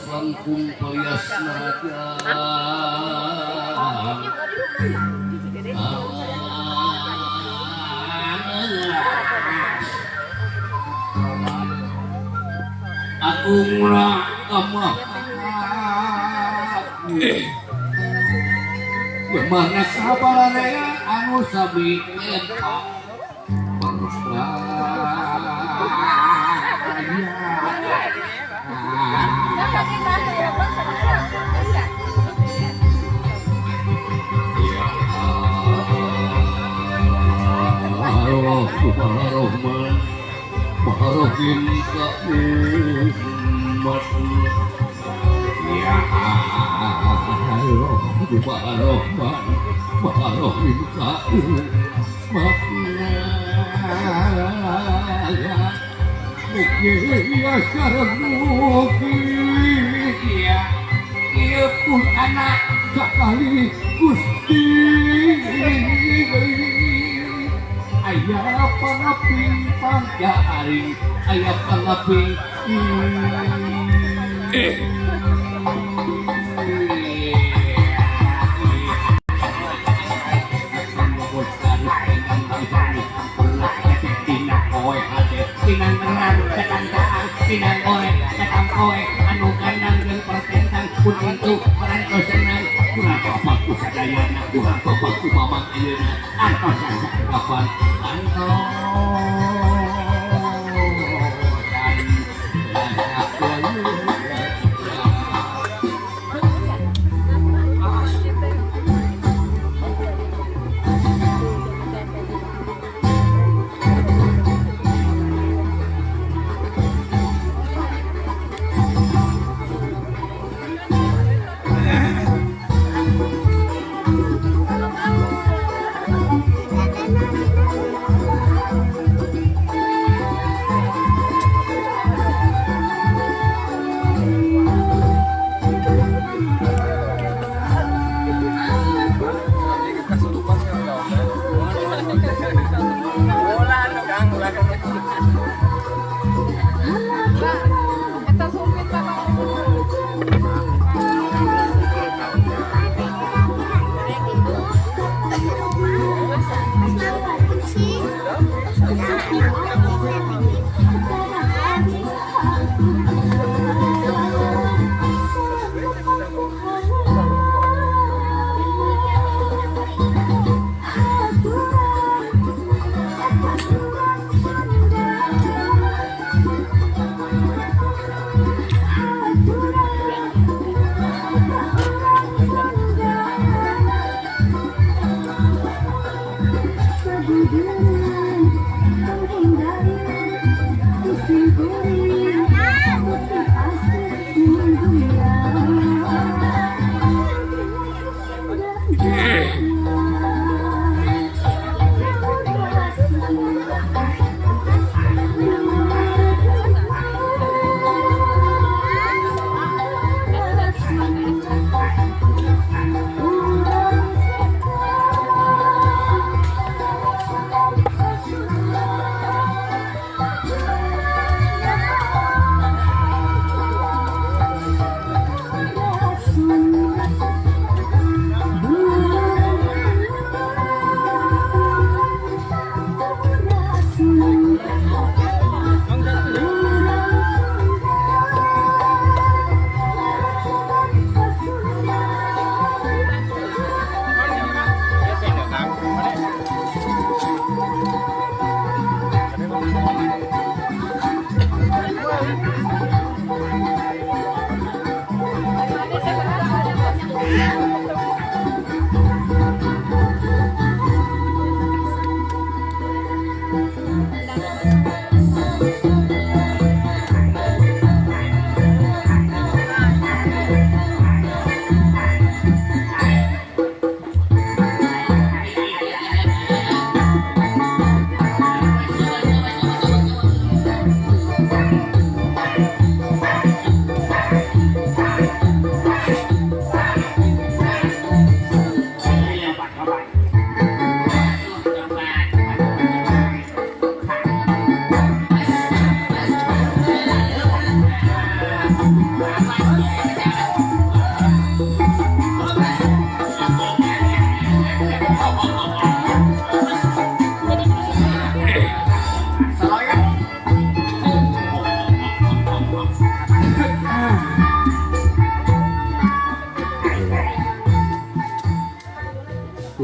Langkung palias naraja aku ngerak mana kabarnya anu sami empak Rahman Maharahim ka umat ya Allah Rahman Maharahim ka umat ya sareng mugi ya ieu pun anak sakali Gusti aya pangaping pangjaring aya pangaping anu kandang jeung pertentang pun untuk parantos senang kurang bapak ku sadayana kurang bapak ku mamang ayeuna antos kapan antos.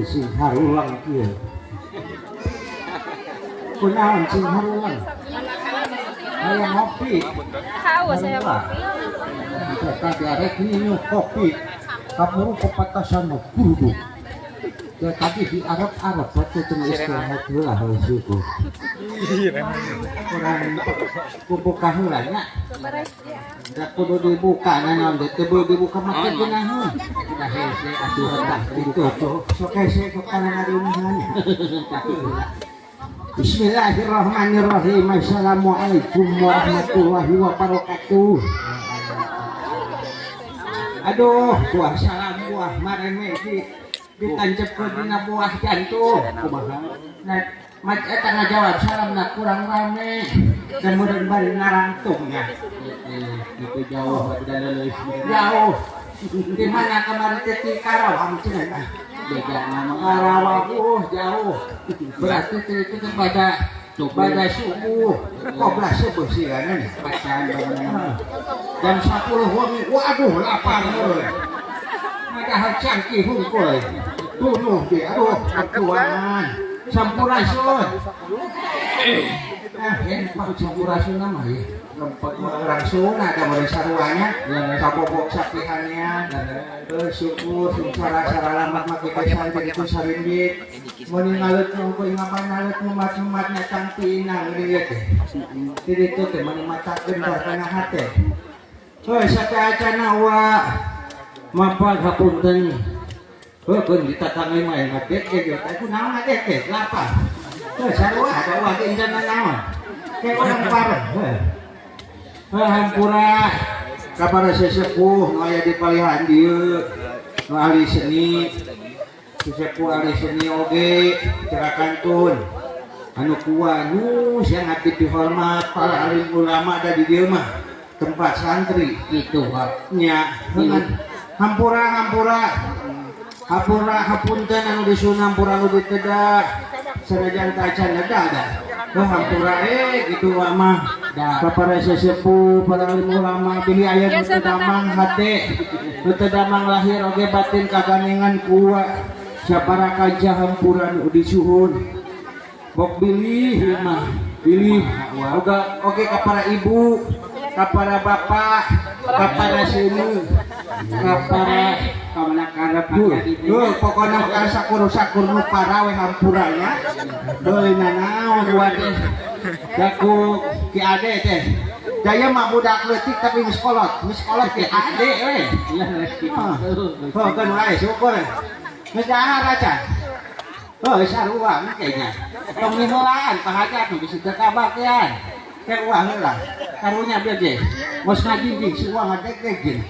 Sing harulang kieu. Kunaon sing harulang? Hayang ngopi. Haus saya ngopi. Tadi arek minum kopi. Kaburu pepatasan mah kudu. Ya tadi di Arab-Arab waktu itu istirahat heula harus syukur. Kurang kubuka heula nya. Da kudu dibuka naon teh teu dibuka mah teu geunaheun. Udah hese atuh tah kitu. Sok hese kana ngariungan. Bismillahirrahmanirrahim. Assalamualaikum warahmatullahi wabarakatuh. Aduh, buah salam buah mareme iki ditancepkeun dina buah jantung. Kumaha? Nah, mac eta ngajawab salamna kurang rame. Kemudian bari narangtungnya. Itu jauh udah leuleus. Jauh. Di mana kemarin teh di Karawang cenah. Beda nama Karawang jauh. Berarti itu kepada pada subuh. Kobra subuh sih kan nih. Bacaan bangunan. Jam 10 wengi. Waduh, lapar euy. Padahal cangkih hungkul. Tunuh di aduh perjuangan. Sampurasun. Ah, ini Pak sampurasun nama ya. Lempet orang Sunda ada mulai saruanya, sabobok sapihannya, bersyukur sengsara saralamat mah kita santri itu sarimbit. Mun ngalut nunggu ngapan ngalut umat-umatnya tangpinang ieu teh. Di ditu teh mun matakeun kana hate. Heuh sateuacana wa mapag hapunten. Heuh keun ditatangi mah ngadek ge teh kunaon ngadek teh lapar. Heuh sarua ada ge incan naon. Kayak orang parah. Heuh. Hampura ka para sesepuh nu aya di palihan dieu nu ahli seni sesepuh ahli seni oge cara kantun anu kuanu sangat dihormat para alim ulama ada di dieu mah tempat santri gitu Pak nya hampura hampura hampura hapunten anu disunah hampura anu diteda sanajan tacan neda da hampura gitu mah para sesepuh para alim ulama bilih aya nu teu damang hate nu teu damang lahir oge batin kaganengan kuwa sapara kaca hampura nu disuhun bok bilih mah bilih oge ka para ibu ka para bapak ka para seuneu ka para kamana karep heuh pokona ka sakur-sakur nu para we hampura nya deui nanaon wae daku Ki Ade teh daya mah budak leutik tapi geus kolot Ki Ade we heuh keun wae syukur geus dahar acan heuh sarua kayaknya tong miheulaan pahajat nu bisi teu kabagean ke uang heula karunya bieu ge geus ngajingjing si uang ngadeg jeung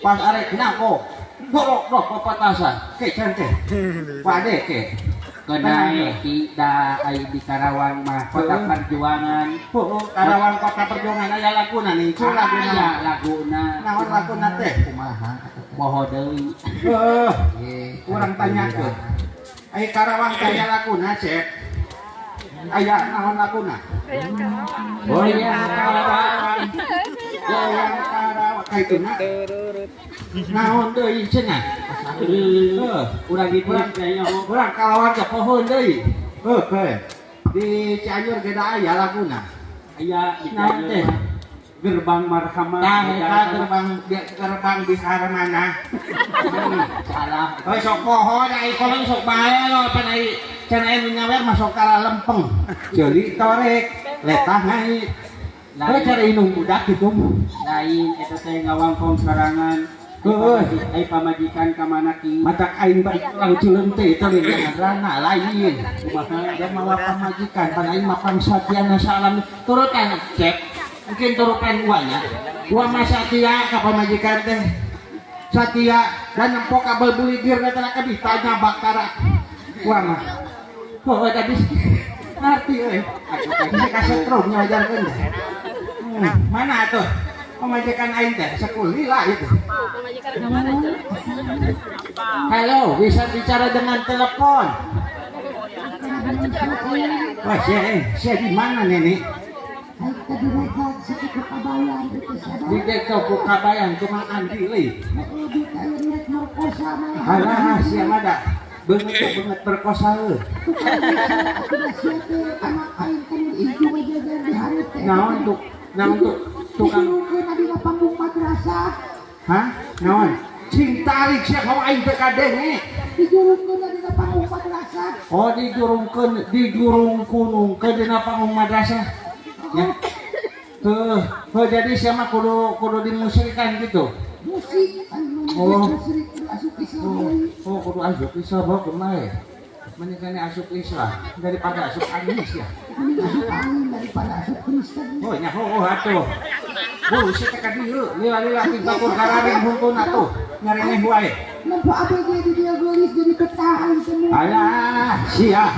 pas arek nako gorok dok papatasan ke can teh Pak Ade ke Kenai tidak ai di Karawang mah kota perjuangan. Oh, Karawang kota perjuangan aya laguna nih, cu laguna. Aya laguna. Naon laguna teh? Kumaha? Poho deui. Heuh. Urang tanyakeun. Ai Karawang teh laguna, Cek. Aya naon laguna? Goyang Karawang. Goyang Karawang kaituna. Naon deui cenah? Heuh, urang ditu urang Karawang teh poho deui. Oke. Di Cianjur ge da aya laguna. Aya di Cianjur. Gerbang Marhamah. Tah eta gerbang bihara mana? Salah. Heuh sok poho da ai kolong sok bae lo pan ai can aya nu nyawer masuk ka lempeng. Ceuli torek, letah ngait. Heuh cara inung budak kitu. Lain eta teh ngawangkong sorangan. Heuh, ai pamajikan ka mana ki? Matak aing balik lang cileung teh eta rana lain. Kumaha dia mawa pamajikan pan aing mah pangsatiana salam turutan cek. Mungkin turutan uangnya. Gua mah satia ka pamajikan teh. Satia dan nempok kabel buligir eta ka ditanya bakara. Gua mah. Heuh tadi ngerti euy. Ini kasetrum nyajarkeun. Mana atuh? Pemajikan aing teh sekulila itu. Halo, bisa bicara dengan telepon. Wah, saya di mana nenek? Di Deko Kabayan, tukang Andi leuy. Alah, siapa ada? Banget perkosa euy. Naon tuh? Naon tuh? Tukang dina panggung madrasah. Hah? Naon? Cing tarik sia kamu aing teh kadenge. Dijurungkeun dina panggung madrasah. Oh, dijurungkeun, dijurungkunungkeun dina panggung madrasah. Ya. Tuh, oh, jadi sia mah kudu dimusyrikan gitu. Musik, oh. Musyrik kudu asup Islam. Oh, kudu asup Islam bawa kumaha. Mendingan asup Islam daripada asup Anis ya. Mending asup angin daripada asup Kristen. Oh, nya heuh atuh. Bu, sia teh ka dieu, lila-lila ti bakur kararing huntuna tuh, nyareneh wae. Nempo ABG di dia geulis jadi betah aing teh. Alah, sia.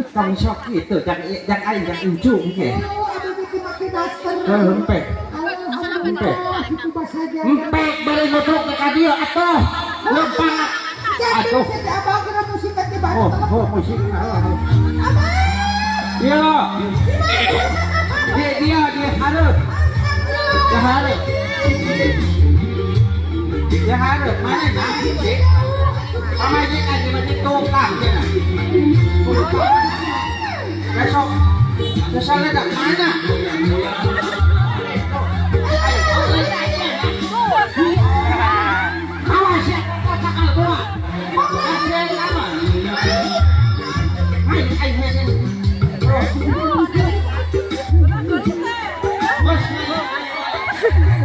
Tong sok kitu, jang aing jang incung ge. Oh, ABG teh make daster. Heuh, hempek. Alhamdulillah, kitu basaja. Hempek bari nutruk teh ka dieu atuh. Lempang. Atuh. Abang kena musik teh batu. Oh, oh musik. Abang. Iya. Dia dia hareup. Dia hareup. Dia hareup mana nah? Pamajikan di tukang cenah. Besok misalnya dak mana? Awas ya, kata gua.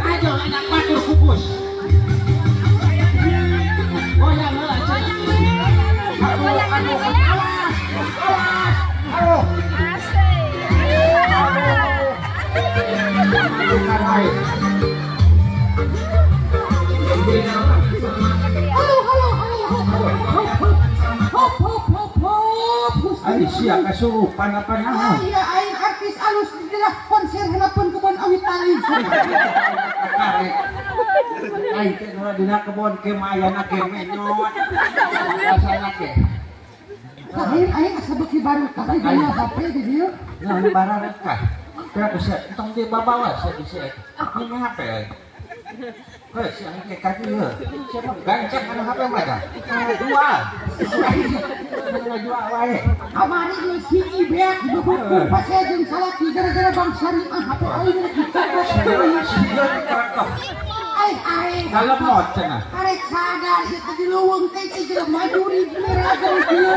Ayo anak batur kukus. Goyang heula cenah. Aduh, awas. Awas. Aduh. Hop hop hop hop. Ai sia kasurupan apa naon? Aya aing artis alus di daerah konser hanapeun kebon awit tali. Aing teh nu dina kebon ke mayana ke menyot. Rasana ke. Aing aing asa beuki barokah dina HP di dieu. Nah, barokah. Teh bisa entong di babawa sia bisa. Ini HP. Hei, si aing ke ka dieu. Siapa gancang anu HP mah dah. Dua. Dua wae. Kamari geus hiji beak dibebut pasea jeung salaki gara-gara Bang Syariah HP aing rek dicopot. Aing aing. Kalemot cenah. Arek sadar ieu teh di leuweung teh teh jelema jurig merageun kieu.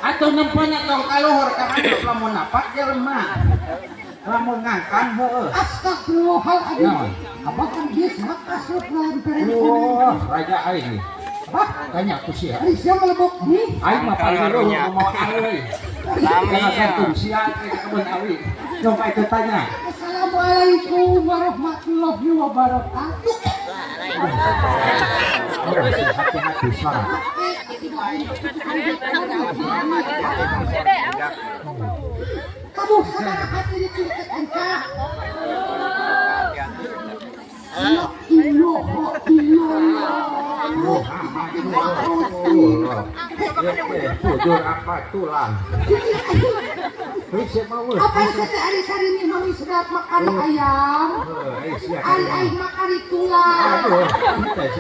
Atuh nempona tong kaluhur ka atuh lamun napak jelema. Lamun ngangkang heueuh. Astagfirullahaladzim. Abah kan geus hak asup lain pere. Oh, raja aing. Hah? Tanya aku sih. Ari sia melebok nih. Aing mah paluruh mau awi. Lami ya. Sia ke kebun awi. Coba itu tanya. Assalamualaikum warahmatullahi wabarakatuh. Hati-hati salah. Kamu sabaraha hati diculikan engka. Ya Allah, Bujur apa tulang? Apa yang saya hari-hari ini mami sedap makan ayam, ari aing makan tulang.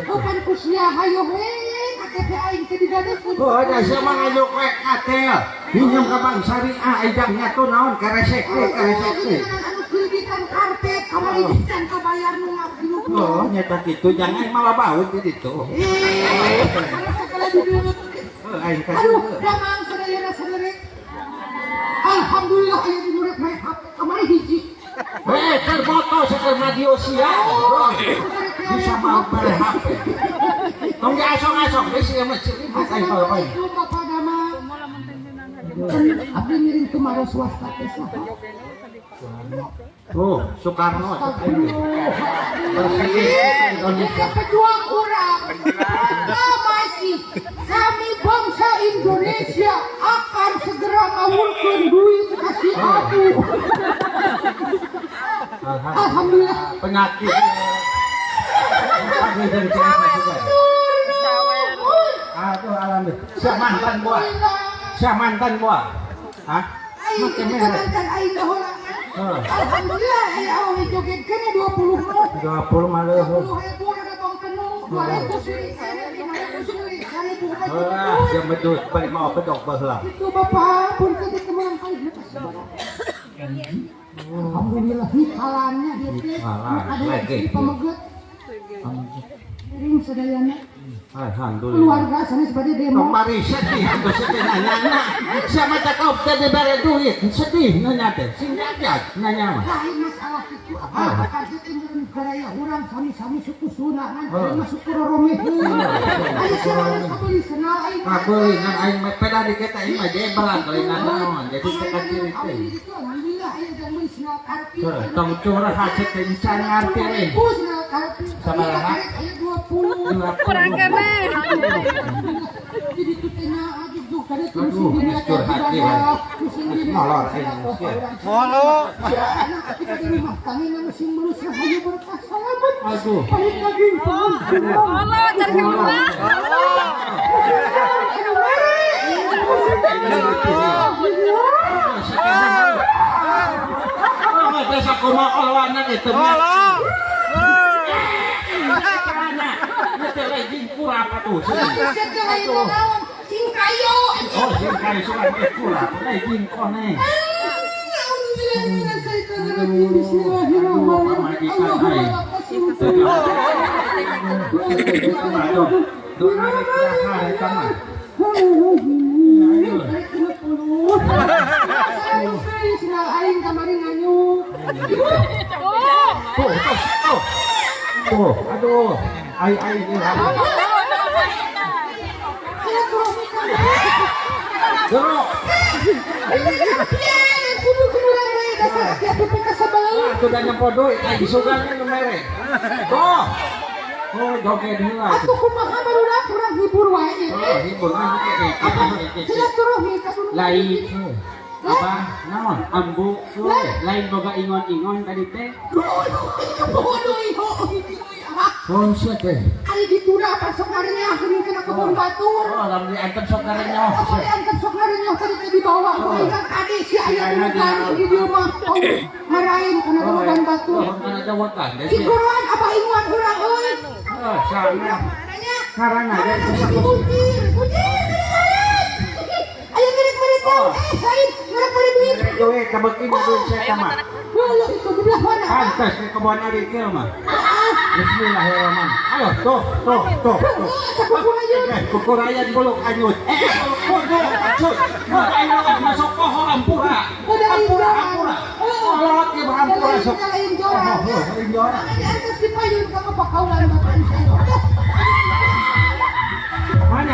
Bukan kusia hayo he, KTP aing teh digadekeun. Oh, da sia mah ngayuk we katel. Pinjam ka bank syariah ejang nyatu naon karesek teh karesek teh. Anu kreditan karpet kamari can kabayar nu ngabdi nu. Oh, nyata kitu jangan malah baut di ditu. Eh, segala dideut. Heuh, aing ka. Aduh, damang sadayana saderek. Alhamdulillah aya di nu rek make HP kamari hiji. Eh, terboto saker radio sia. Bisa mau beli HP. Tong ge asong-asong geus ieu mah ceuli aing Assalamualaikum Bapak Damang. Abdi ngiring ke Maros swasta teh saha? Oh, Soekarno. Indonesia pejuang urang. Proklamasi kami bangsa Indonesia akan segera ngawurkeun duit kasih aku. Alhamdulillah. Penyakit. Aduh, alhamdulillah. Siapa mantan buah? Siapa mantan buah? Hah? Aing mantan aing baheula. Alhamdulillah aya awewe joget kene 20 nu. 20 mah leuheuh. 20.000 rada tong kenu, 200 seurik, 500 seurik, 1000 mah. Wah, jam bedut balik mau bedok baheula. Itu Bapak pun teh kemang kali. Alhamdulillah hikalannya ieu teh. Ada di pameget. Ring sadayana. Alhamdulillah. Keluarga sanes bade demo. Tong mari sedih atuh sedih nanya. Siapa teh kau teh dibere duit sedih nanya teh. Sing jagat nanya mah. Lain masalah kitu apa kaget meureun baraya urang sami-sami suku Sunda ngan aing mah suku Roromeheun. Aya sia kabeuli senal aing. Kabeuli ngan aing mah peda di kita aing mah jebrak lain naon. Jadi teh kaciri teh. Alhamdulillah aya jang meuli senal karpet. Tong curhat teh encan ngarti euy. Senal karpet. Sabaraha? Aya 20. Kurang kene. Jadi itu teh aduh, molor. Molor. Aduh. Molor cari keluar. Oh, sing kayo suka kurap, lagi kone. Tuh, aduh, ai ai ini. Gerok. Aku udah nyempo duit, lagi sugan nu mere. Tuh. Oh, joget heula. Atuh kumaha barudak urang hibur wae. Oh, hibur mah kitu. Silaturahmi ka dulu. Lain. Apa? Naon? Ambu. Lain boga ingon-ingon tadi teh. Oh, sia teh. Ari dituna apa sok ngarenyah geuning kana kebun batur. Oh, lamun diantar sok ngarenyah. Apa diantar sok ngarenyah tadi teh dibawa ku aing kade si aya dudukan di dieu mah. Ngarain kana kebun batur. Kana jawakan. Siguruan apa inguan urang euy. Oh, sana. Karana kuntir, kuntir. Ayo ngerit-ngerit lain, ngerit-ngerit duit. Duit kabeuki mah duit saya mah. Heuh, itu di belah mana? Pantes ke kebon ari kieu mah. Bismillahirrahmanirrahim. Ayo, tuh, tuh, tuh. Kukurayan buluk anyut. Kudu anyut. Ayo masuk poho ampura. Ampura, ampura. Kolot ieu ampura sok. Lain jorang. Lain jorang. Di atas dipayun ka pakaulan bapak saya. Mana?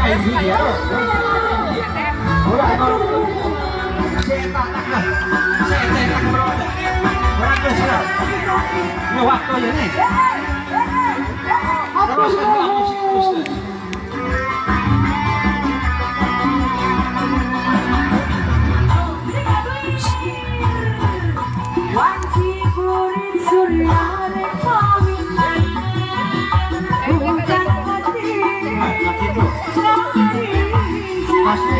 Aing hiji ya. Ulah si eta tak. Si eta tak bro. Urang geus lah. Nu waktu ieu nih. Terus musik terus. Wanci kulit suryane kawin bukan hati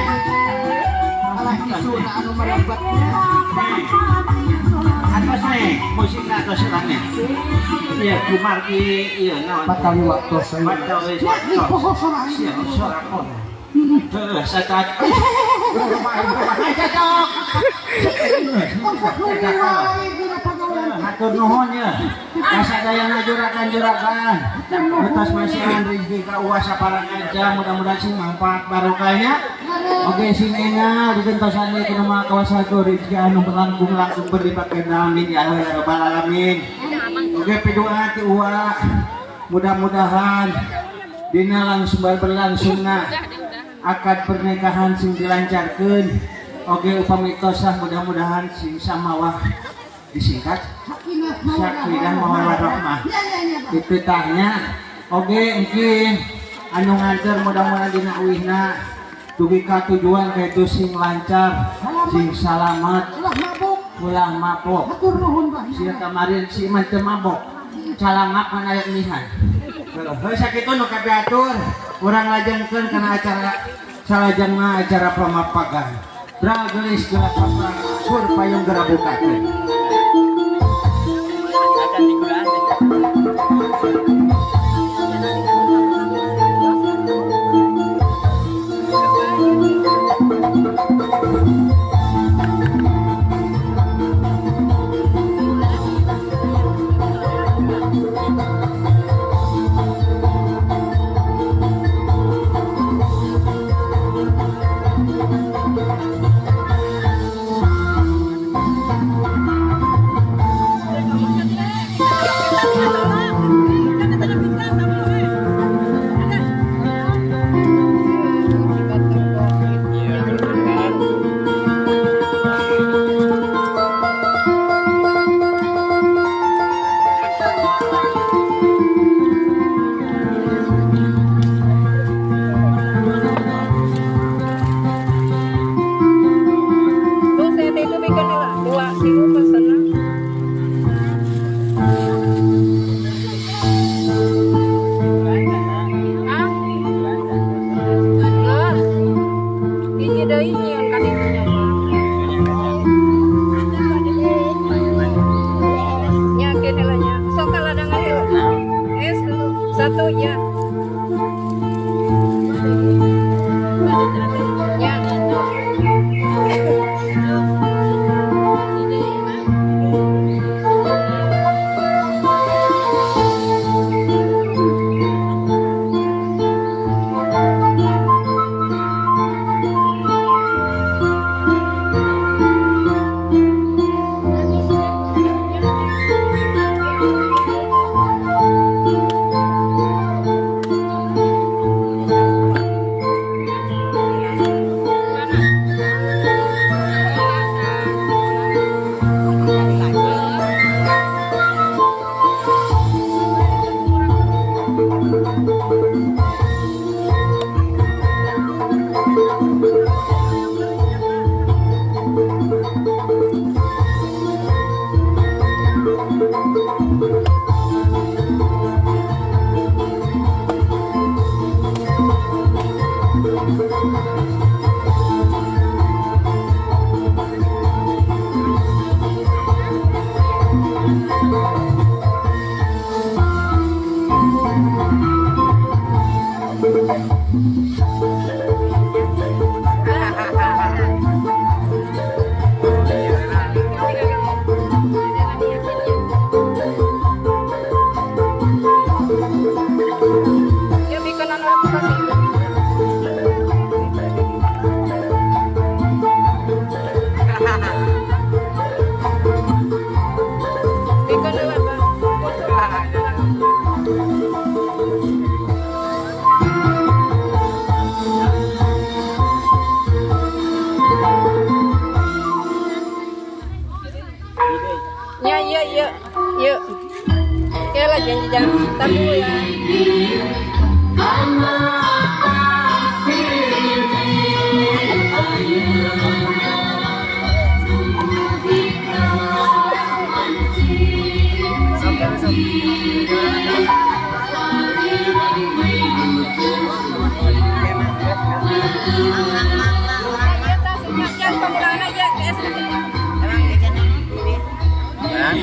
alah kisuna anu merebetnya atos nih musikna atos urangnya iya kumargi iya naon patali waktu patali waktu sia sorakon heuh satat cocok. Hatur nuhun ya. Kasadayana juragan-juragan. Atas masihan rezeki ka uwa saparang aja mudah-mudahan sing manfaat barokahnya. Oke sing engal digentosan deui kudu Maha Kuasa rezeki anu langkung-langkung berlipat ganda amin ya Allah ya rabbal alamin. Oke pidoa ti uwa mudah-mudahan dina langsung berlangsungna akad pernikahan sing dilancarkeun. Oke upami tosah mudah-mudahan sing samawah disingkat sakinah mawaddah warahmah. Itu tahnya. Oke mungkin anu nganter mudah-mudahan dina uihna dugi ka tujuan kaitu sing lancar, sing salamat, ulah mabok. Hatur nuhun Bah. Sia kamarin si iman teu mabok. Calangak mana aya mihan. Heuh sakitu nu kapiatur urang lajengkeun kana acara salajengna acara pamapagan. Dragelis gerak paprang sur payung gerabukakeun. Acan digulaan teh.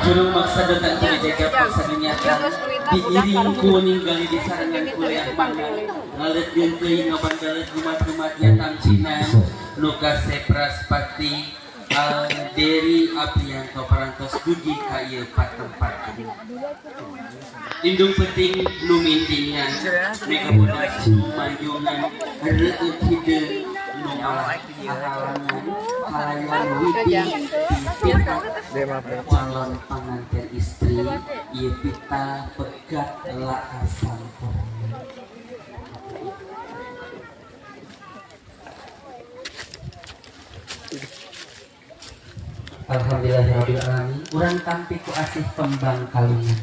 Jurung maksa datang jaga paksa dunyata diiring ku ninggali di sarangan kuliah mana ngalet geunteuy ngabandalet gumat-gumat nyatang Cina nu kasepraspati Deri Aprianto parantos dugi ka ieu patempat. Indung penting nu mintingan mega bodas manjungan reueut hideung nu malah halangan halayan widi pita calon panganten istri ieu pita pegat laasan. Alhamdulillahirabbil alamin urang tampi ku asih tembang kalungan.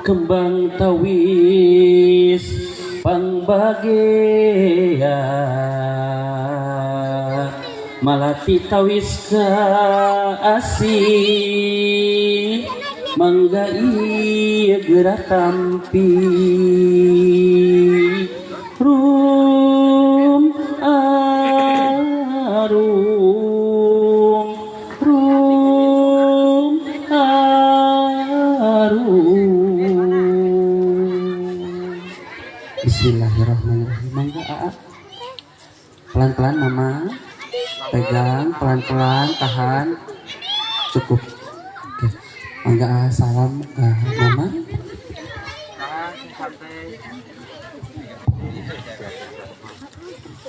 Kembang tawis pangbagea malati tawis ka asih mangga ieu geura tampi rum arum rum arum. Bismillahirrahmanirrahim. Mangga aa pelan-pelan mama pegang pelan-pelan tahan cukup. Oke. Mangga salam ke mama.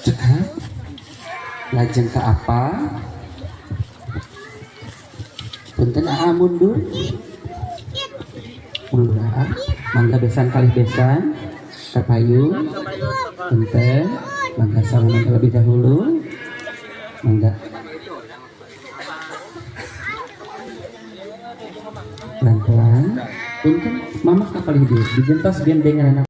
Cekap. Lajeng ke apa? Punten aa mundur. Mundur aa. Mangga besan kalih besan. Kapayun. Punten. Mangga salaman terlebih dahulu. Mangga. Pelan-pelan. Punten mama kapalih dieu digentos gendengan.